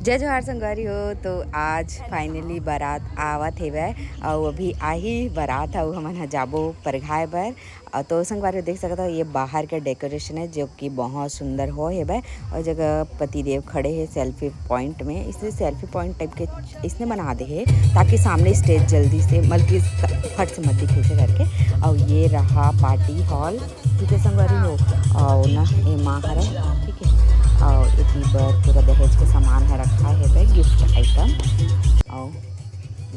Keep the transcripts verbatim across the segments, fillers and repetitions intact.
जय जोहार संगवारी हो। तो आज finally बारात आवत हेवय, अउ अभी आही बारात, अउ हमन ह जाबो परघाए बर। अउ तो संगवारी हो, देख सकत हो, ये बाहर के decoration है, जो कि बहुत सुंदर हो हेवय। अउ जगह पतिदेव खड़े हे selfie point में, इसने selfie point type के इसने बना दे हे, ताकि सामने stage जल्दी से, बल्कि फट से मत दिखे से करके। अउ ये रहा party hall, ठीक है संगवारी हो। अउ ना, ये माँ हरे, ठीक है। अउ एती बर पूरा दहेज के सामान ह रखा हेवय, gift item। अउ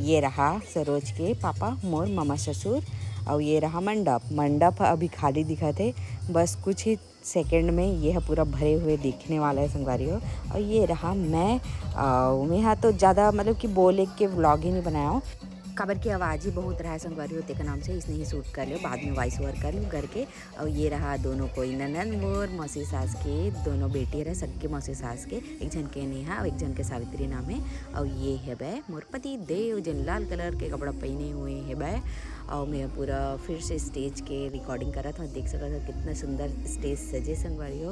ये रहा सरोज के पापा, मोर ममा ससुर। अउ ये रहा मंडप। मंडप ह अभी खाली दिखत हे, बस कुछ ही second में ये ह पूरा भरे हुए दिखने वाला है संगवारी हो। अउ ये रहा मैं। अउ मैं हा तो ज़्यादा, मतलब कि बोले के vlog ही नहीं बनाया हूँ, काबर के आवाज़ ही बहुत रहा है संगवारी हो, तेकर नाम से इसने ही shoot कर लियो, बाद में voice over कर लूँ करके। अउ ये रहा दोनों कोई ननद मोर मौसी सास के दोनों बेटी हरे, सक्के मौसी सास के, एक झन के नेहा अउ एक झन के सावित्री नाम है। अउ ये हेबे मोर पति देव, जेन लाल colour के कपड़ा पहने हुए हेबे। अउ मैं पूरा फिर से stage के recording करत हूँ, देख सकत हो कितना सुंदर stage सजे संगवारी हो।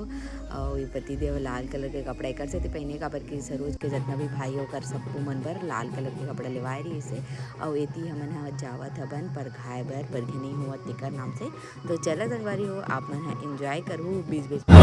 अउ ये पति देव लाल colour के कपड़ा एकर सेती पहने, काबर कि सरोज के जितना भी भाई ओकर सबको मन बर लाल colour के कपड़ा लेवाए रहिस हे। अउ एती हमन ह जावत हबन परघाए बर, परघे नहीं होवत तेकर नाम से। तो चला संगवारी हो, आप मन ह enjoy करहू बीच बीच में।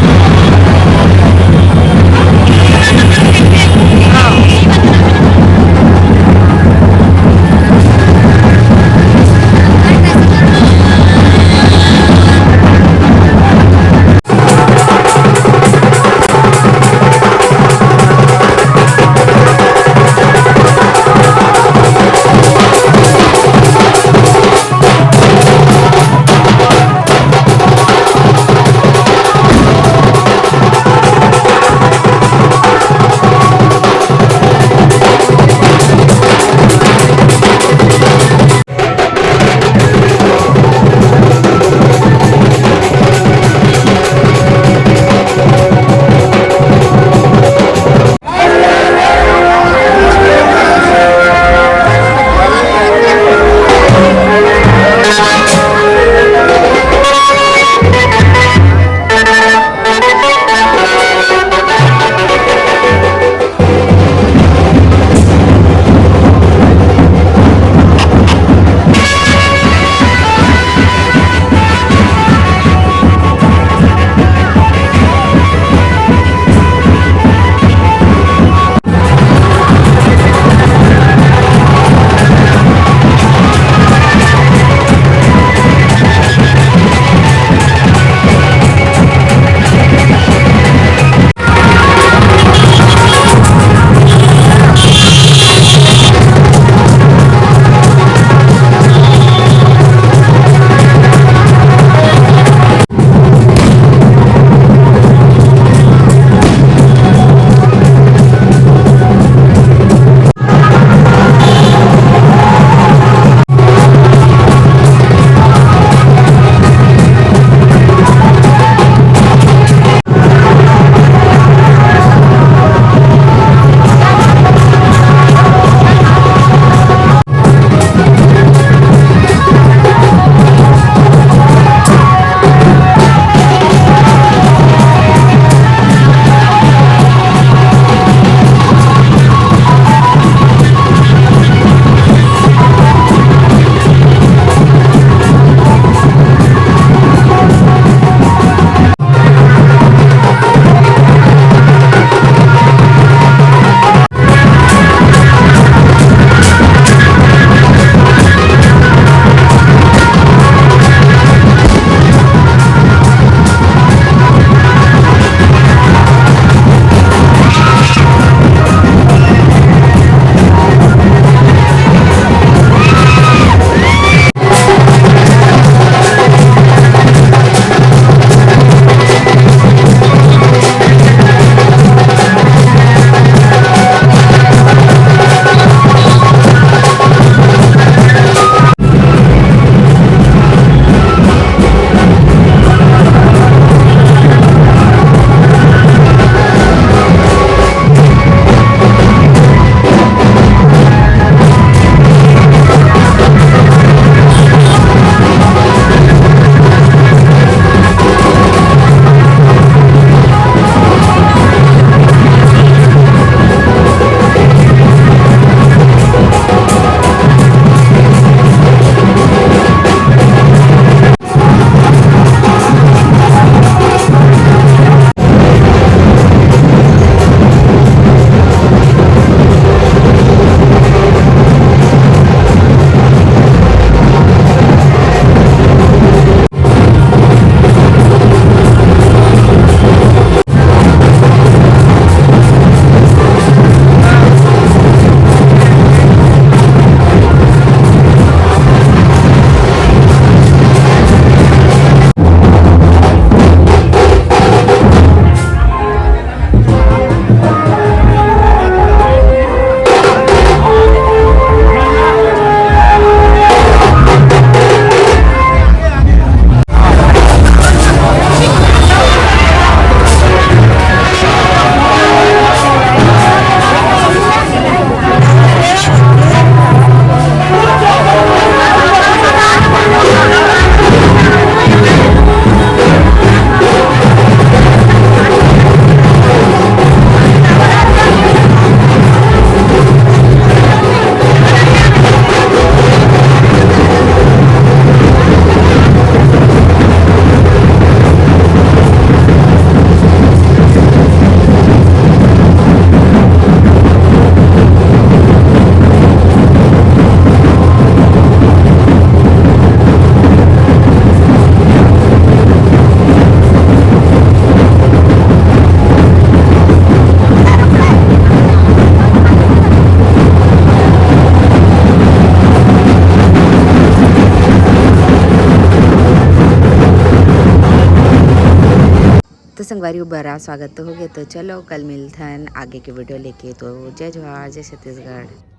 परिवार स्वागत तो हो गया। तो चलो, कल मिलथन आगे के वीडियो लेके। तो जय जोहार, जय छत्तीसगढ़।